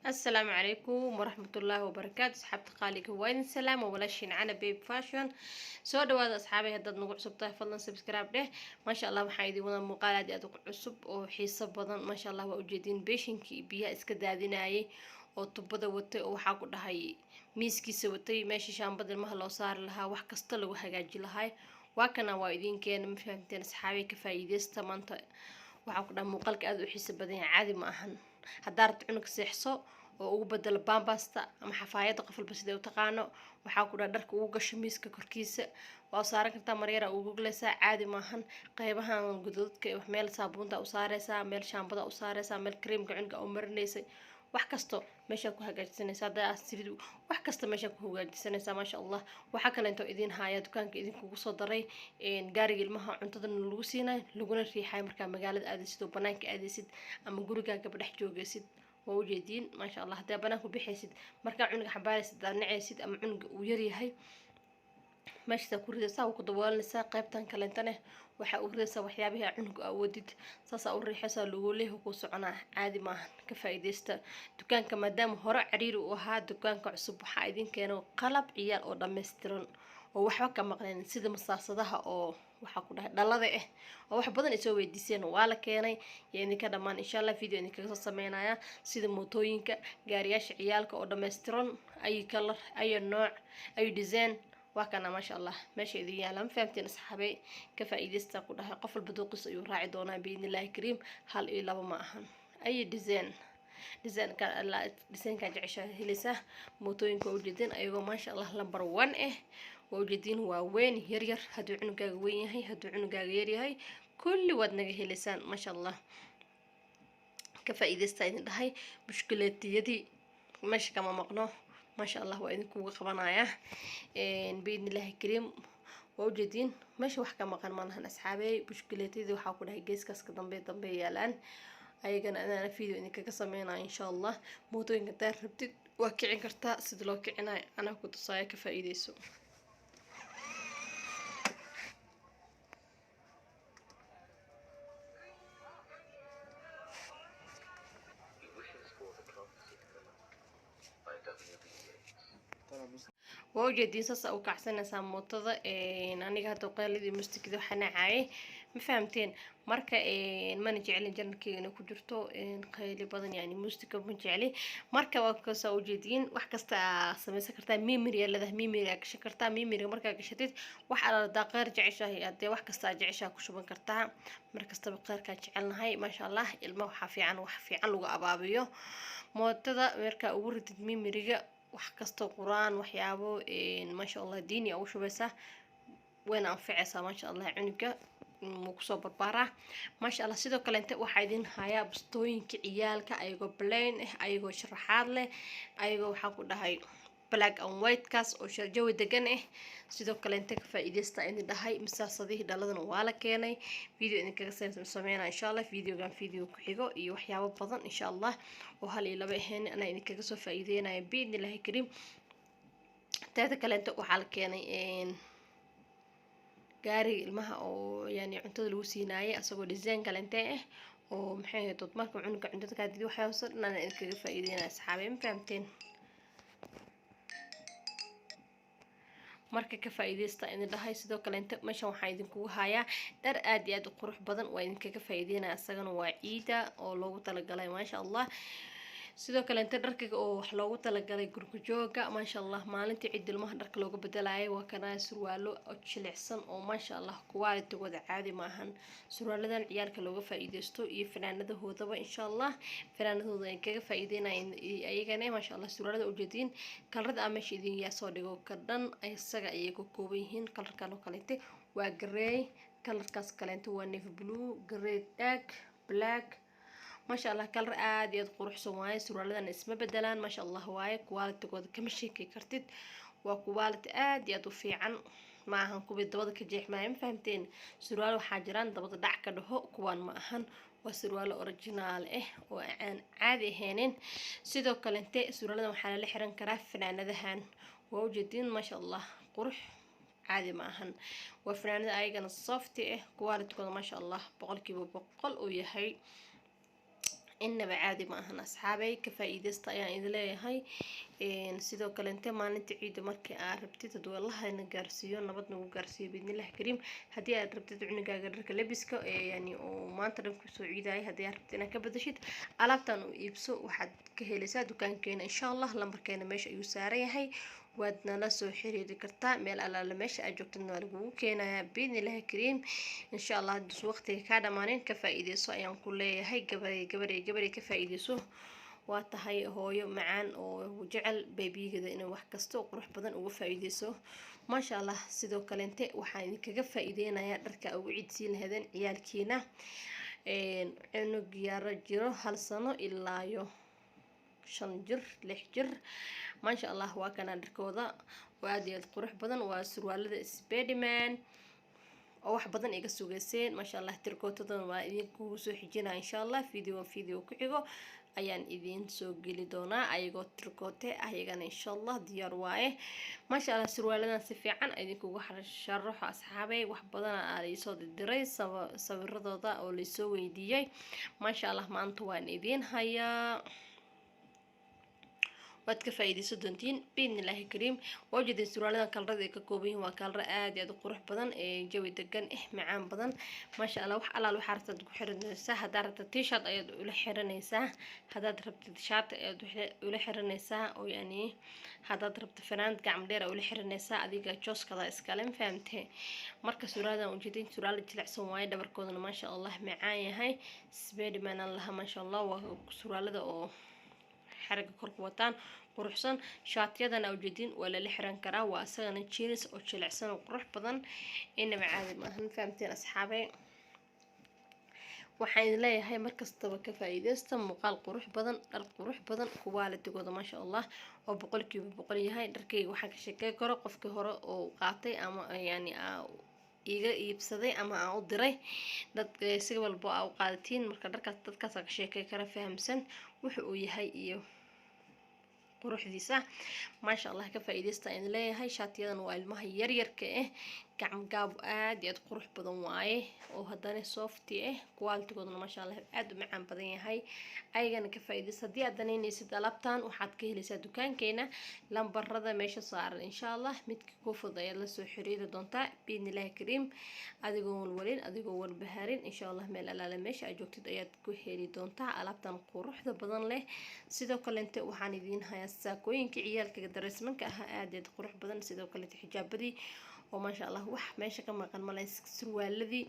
Asalaamu calaykum waraxmatullaahi wabarakaatu. Asxaabta qaaliga, waa idin salaam. Waa walaashiin Cana Babe Fashion. Soo dhawaada asxaabay. Haddaad nagu cusub tahay, fadlan subscribe dheh. Maasha Allah, waxaan idin wadaa muuqaal aad iyo aad u cusub oo xiiso badan. Maasha Allah, waa ujeediin beeshinkii biyaha iska daadinayay oo tubada watay oo waxaa ku dhahay miiskiisa watay, meeshii shaambada ilmaha loo saari lahaa, wax kasta lagu hagaaji lahaa. Waa kana, waa idinkeena. Ma fahamteen asxaabay? Ka faa'iideysta. Maanta waxaa ku dhahay muuqaalka aad u xiiso badan yahay, caadi ma ahan. Haddaa rabto cunug seexso oo ugu bedelo bambasta ama xafaayadda, qof walba siday u taqaano, waxaa ku dhaha dharka ugu gasho miiska korkiisa waa saaran kartaa, maryara ugu goglaysaa, caadi maahan. Qeybahan gudadka meel saabuunta u saareysaa, meel shaambada u saareysaa, meel kareemka cunuga u marinaysay, wax kasto meeshaa ku hagaajisanaysa. Haddaa saliid, wax kasta meeshaa ku hagaajisanaysaa. Maasha Allah, waxaa kale intoo idiin haaya dukaanka idinkugu soo daray gaariga ilmaha cuntadana lagu siinayo, laguna riixayo markaa magaalada aadaysid oo banaanka aadaysid ama gurigaaga dhex joogaysid. Waa ujeediin, maasha Allah. Haddaa banaanku bixaysid, markaa cunuga xambaaraysid, daanacaysid ama cunuga uu yaryahay, meeshaasaa ku ridaysaa, waa ku daboolanaysaa. Qaybtan kalentane waxaa u ridaysaa waxyaabihii aa cunuga awoodid, saasaa u riixaysaa, lagu leeyahay kuu soconaa, caadi maahan. Ka faa'iidaysta dukaanka, maadaama hore cariiri uu ahaa. Dukaanka cusub waxaa idin keeno qalab ciyaal oo dhammaystiran oo waxba ka maqnayn, sida masaasadaha oo waxaa ku dhahay dhalada ah oo wax badan ay soo weydiiseen, waa la keenay. Yaa idinka dhammaan, insha Allah video idinkaga soo sameynaya, sida mootooyinka, gaariyaasha ciyaalka oo dhammaystiran, ay color, ayo nooc, ayo design. Waa kana, maasha Allah, meesha idin yaala. Ma fahamteen asxaabey? Ka faa'iidaysta ku dhahay. Qof walba dooqiis ayuu raaci doonaa biidnillahi kariim. Hal iyo laba ma ahan, ay design, designka designka jeceshaa helaysaa. Mootooyinka waa ujeedin ayagoo, maasha Allah, number one ah. Waa ujeedin, waa weyn, yar yar. Hadduu cunugaaga weyn yahay, hadduu cunugaaga yar yahay, kulli waad naga helaysaan. Maasha Allah, ka faa'iidaysta idin dhahay. Bushkuleetiyadii meesha kama maqno. Maasha Allah, waa idinkuga qabanayaa biidnillahi kariim. Waa ujeediin, meesha wax ka maqan malahan asxaabey. Bushkuleetiyadii waxaa ku dhahay geeskaas ka dambe dambe yaalaan, ayagana anaana video idinkaga sameynaya insha Allah. Mootooyinka hadaa rabtid waa kicin kartaa, sida loo kicinayo anaa ku tusaaya. Ka faa'iideyso. He Wishes for the Cloth to Fill by W.B. Yeats. Waa ujeediin, saasa u kacsanaysaa mootada. Aniga hadda qaaladii mustikida waxaa nacayay, ma fahamteen? Marka mana jeclin channelkeyga inay ku jirto qayli badan, yani mustika ma jecli. Marka waa kasaa, ujeediin, wax kasta aa samaysan kartaa. Memory aa leedahay, memory aa gashan kartaa. Memoryga markaa gashatid, wax aladaa qeyr jeceshahay, hadee wax kasta aa jeceshaha ku shuban kartaa. Mar kastaba qeyrkaa jecelnahay. Maasha Allah, ilma waxaa fiican, wax fiican lagu abaabiyo. Mootada markaa ugu ridid memoryga, wax kasta, qur-aan, waxyaabo maasha Allah diini a ugu shubaysaa, wayna anficaysaa. Maasha Allah, cunuga wuu kusoo barbaaraa, maasha Allah. Sidoo kaleente waxaa idin hayaa bustooyinka ciyaalka, ayagoo plain ah, ayagoo sharaxaad leh, ayagoo waxaa ku dhahay black and white kaas oo jawi degan ah. Sidoo kaleente ka faa'iidaysta idin dhahay. Masaasadihii dhaladana waa la keenay. Video idinkaga sameynaa insha Allah, videogan video ku xigo iyo waxyaabo badan insha Allah oo hal iyo laba ahayn anaa idinkaga soo faa'iideynaya biidnillahi kariim. Teeda kaleente waxaa la keenay gaariga ilmaha oo yani cuntada lagu siinaayay, asagoo design kalente ah oo maxay ahayd marka cunuga cuntada kaa didi. Waxyaabo dhan anaa idinkaga faa'iideynaya asxaabay. Ma fahamteen? Marka ka faa'iidaysta idin dhahay. Sidoo kaleente meeshan waxaa idinkugu hayaa dhar aad iyo aad u qurux badan, waa idinkaga faa'iideynaya. Isagana waa ciida oo loogu talagalay, maasha Allah. Sidoo kaleente dharka oo wax loogu talagalay gurgujooga, maasha Allah, maalintii ciid ilmaha dharka looga bedelayay waa kana. Surwaalo oo jilicsan oo maasha Allah qualitygooda caadi maahan. Surwaaladan ciyaalka looga faa'iideysto iyo fanaanadahoodaba insha Allah, fanaanadahooda ay kaga faa'iideynayeen ayagana. Maasha Allah, surwaalada ujeediin, colorada aan meesha idin yaa soo dhigo ka dhan isaga ayay ka kooban yihiin. Colorkan oo kaleente waa grey, colorkaas kaleente waa navy blue, grey, dark black. Maasha Allah, color aad iyo aad quruxsan waaye. Surwaaladan isma bedelaan, maasha Allah waaye. Qualitygooda kama sheekay kartid, waa quality aad iyo aad u fiican. Ma ahan kuwii dabada ka jeexmaya. Ma fahamteen? Surwaalo waxaa jiraan dabada dhac ka dhaho, kuwaan ma ahan. Waa surwaalo original ah oo aan caadi ahaynin. Sidoo kalente surwaaladan waxaa lala xiran karaa fanaanadahan. Waa ujeediin, maasha Allah, qurux caadi ma ahan. Waa fanaanada ayagana soft ah, qualitygooda maasha Allah 100% uu yahay. Innaba caadi ma ahan, asxaabay, ka faa-iideysta ayaan idin leeyahay. Sidoo kalente maalinta ciida markii aad rabtid, hadduu Allahna gaarsiiyo, nabad nagu gaarsiiyo biidnillahi kariim, haddii aad rabtid cunugaaga dharka lebiska ee yani oo maanta dhan kusoo ciidaya, haddii aad rabtid inaad ka badashid, alaabtan u iibso. Waxaad ka helaysaa dukaankeena insha Allah. Lambarkeena meesha ayuu saaran yahay, waad nala soo xiriiri kartaa. Meel alaala meesha aad joogtidna waa lagugu keenayaa biidnillahi kariim insha Allah. Hadduus waqtiga kaa dhamaanin, ka faa-iideyso ayaan ku leeyahay. Gabarey, gabarey, gabarey, ka faa-iideyso. Waa tahay hooyo macaan oo jecel baby-gada inay wax kasta oo qurux badan uga faa-iideyso, maasha Allah. Sidoo kalente waxaan idinkaga faa-iideynayaa dharka ugu ciidsiin lahaydeen ciyaalkiina, cunug yaro jiro 1 sano ilaa iyo 5 jir, 6 jir, maasha Allah. Waa kana dharkooda oo aad iyo aad qurux badan. Waa surwaalada Spiderman oo wax badan iga sugeyseen, maasha Allah. Tirkootadana waa idinkugu soo xijinaa insha Allah. Video ku xigo ayaan idiin soo geli doonaa ayagoo tirkoote ayagana insha Allah diyaar waaye, maasha Allah. Surwaaladan si fiican idinkugu sharaxo, asxaabey. Wax badana aa laisoo didiray sawiradooda oo laisoo weydiiyey, maasha Allah. Maanta waan idiin hayaa, waad ka faa-iideysan doontiin biidnillaahi kariim. Waa ujeedeen surwaaladan color-ada ay ka kooban yihiin. Waa color aad iyo aad u qurux badan ee jawi degan macaan badan, maasha Allah. Wax alaal waxaa rabtaad ku xiranaysaa. Haddaad rabtid T-shirt ayaad ula xiranaysaa, haddaad rabtid shaati ayaad ula xiranaysaa, oo yani haddaad rabtid fanaanad gacmo dheer ula xiranaysaa. Adiga jooskada iskale, ma fahamtee? Marka surwaaladan ujeedin, surwaala jilicsan waaye, dhabarkoodana maasha Allah macaan yahay. Spiderman aan laha, maasha Allah. Waa surwaalada oo xariga kor ku wataan, quruxsan. Shaatiyadana ujeedin waa lala xiran karaa. Waa isagana jeans oo jilicsan oo qurux badan, inaba caadi maahan, fahamteen asxaabe? Waxaan idin leeyahay markastaba ka faa-iideysta muuqaal qurux badan, dhar qurux badan, quality-gooda maasha Allah oo 100% yahay. Dharkayga waxaan ka sheekey karo qofkii hore oo qaatay ama yani iga iibsaday ama aan u diray dad, si walbo aa u qaadatiin. Marka dharkaas dadkaasa ka sheekey kara, fahamsan wuxa uu yahay iyo quruxdiisa, maasha Allah. Ka faa-iideysta idin leeyahay. Shaatiyadan waa ilmaha yaryarka ah, gacmo gaab aad iyo aad qurux badan waaye, oo haddana soft ah, quality-goodana maasha Allah aad u macaan badan yahay. Ayagana ka faa-iideysta. Haddii aad danaynaysid alaabtan, waxaad ka helaysaa dukaankeena lambarada meesha saaran insha Allah. Midka ku fudud ayaad lasoo xiriiri doontaa biidnillahi kariim, adigoo walwalin, adigoo walbaharin insha Allah. Meel alaala meesha aad joogtid ayaad ku heli doontaa alaabtan quruxda badan leh. Sidoo kalente waxaan idiin hayaa saakooyinka ciyaalka dareesmanka ah, aad aad qurux badan. Sidoo kalente xijaabadii oo maasha Allah, wax meesha ka maqan male, surwaaladii,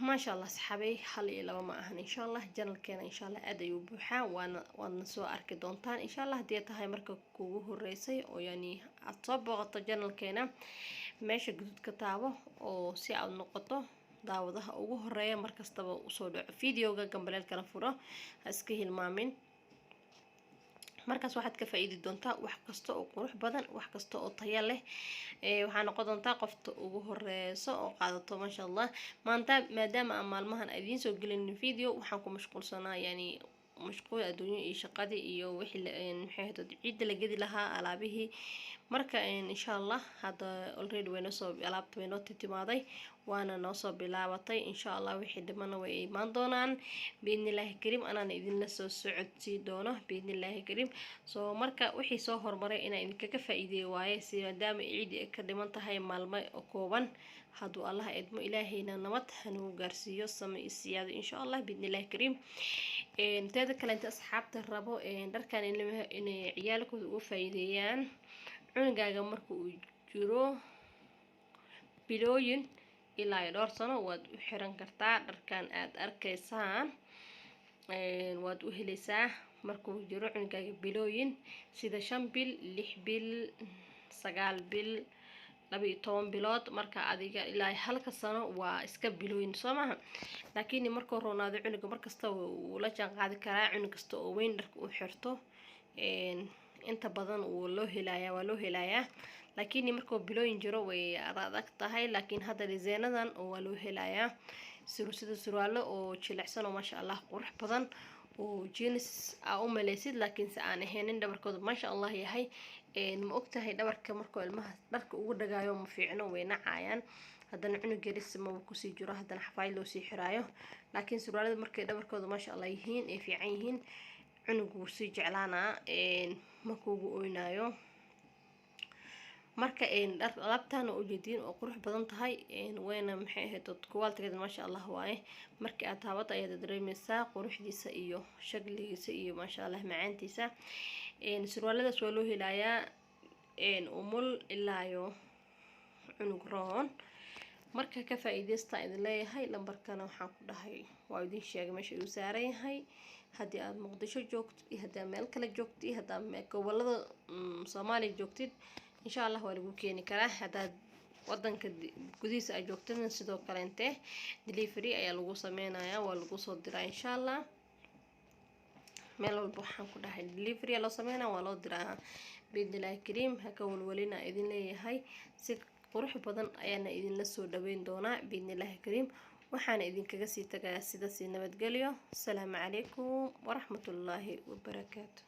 maasha Allah. Asxaabey, hal iyo laba ma ahan insha Allah. Channel-keena insha Allah aad ayuu buuxaa, waana waadna soo arki doontaan insha Allah. Haddii tahay marka kugu horeysay oo yani aad soo booqato channel-keena, meesha guduudka taabo oo si aad noqoto daawadaha ugu horeeya markastaba usoo dhaco video-ga. Gambaleelkana furo, ha iska hilmaamin. Markaas waxaad ka faa-iidi doontaa wax kasta oo qurux badan, wax kasta oo tayo leh. Waxaa noqon doontaa qofta ugu horeyso oo qaadato, maasha Allah. Maanta maadaama aan maalmahan idiin soo gelinin video, waxaan ku mashquulsanaa yani mashquul adduunyo iyo shaqadii iyo wixii maxay ahayd ciidda la gedi lahaa alaabihii. Marka insha Allah hadda already way noo soo, alaabta way noo timaaday, waana noo soo bilaabatay insha Allah. Wixii dhimana way imaan doonaan biidnillaahi kariim, anaana idinla soo socodsii doono biidnillaahi kariim. Soo marka wixii soo horumaray inaan idinkaga faa-iideeyo waaye, si maadaama ciidi ay ka dhiman tahay maalmo kooban, hadduu Allah idmo, Ilaahayna nabad hanugu gaarsiiyo, sama isiyaado insha Allah biidnillaahi kariim. Teeda kale inta asxaabta rabo dharkan inay ciyaalkooda uga faa-iideeyaan, cunugaaga marka uu jiro bilooyin ilaa iyo dhowr sano waad u xiran kartaa dharkan aad arkaysaan, waad u heleysaa. Markuu jiro cunugaaga bilooyin sida 5 bil, 6 bil, 9 bil, 12 bilood, marka adiga ilaa halka sano waa iska bilooyin, soo maaha? Laakiin markuu roonaado cunuga, markasta wuu la jaan qaadi karaa. Cunug kasta oo weyn dharka u xirto inta badan wuu loo helayaa, waa loo helayaa. Laakiin markuu bilooyin jiro way adag tahay. Laakiin hadda design-adan waa loo helayaa, sida surwaalo oo jilicsan oo maasha Allah qurux badan, oo jeans aa u maleysid laakiinse aan ahaynin, dhabarkooda maasha Allah yahay. Ma ogtahay dhabarka markuu ilmaha dharka ugu dhagaayo ma fiicno, way nacayaan. Haddii Haddana cunug yaris maba kusii jiro, haddana xafaayad loo sii xiraayo. Laakiin surwaalada markay dhabarkooda, maasha Allah, yihiin, ay fiican yihiin, cunug wuu sii jeclaanaa, ma kuugu oynaayo. Marka dhar alaabtaan oo ujeediin oo qurux badan tahay, wayna, maxay ahayd, quality-geeda maasha Allah waaye. Markii aad taabata ayaad dareemeysaa quruxdiisa iyo shakligiisa iyo, maasha Allah, macaantiisa. Surwaaladaas waa loo helayaa umul ilaa iyo cunug roon. Marka ka faa-iideysta idin leeyahay. Lambarkana waxaan ku dhahay waa idin sheegay meesha uu saaran yahay. Haddii aad Muqdisho joogtid iyo haddii aad meel kale joogtid iyo haddaad gobolada Soomaaliya joogtid, insha Allah waa lagu keeni karaa. Haddaad wadanka gudihiisa aad joogtidna, sidoo kaleente delivery ayaa lagu sameynayaa, waa lagu soo diraa, insha Allah. Meel walba waxaan ku dhahay delivery loo sameynaya, waa loo diraa biidnillahi kariim. Ha ka walwalina idin leeyahay, si qurux badan ayaana idinla soo dhaweyn doonaa biidnillahi kariim. Waxaana idinkaga sii tagayaa sidasi nabadgelyo. Asalaamu calaykum waraxmatullaahi wabarakaatu.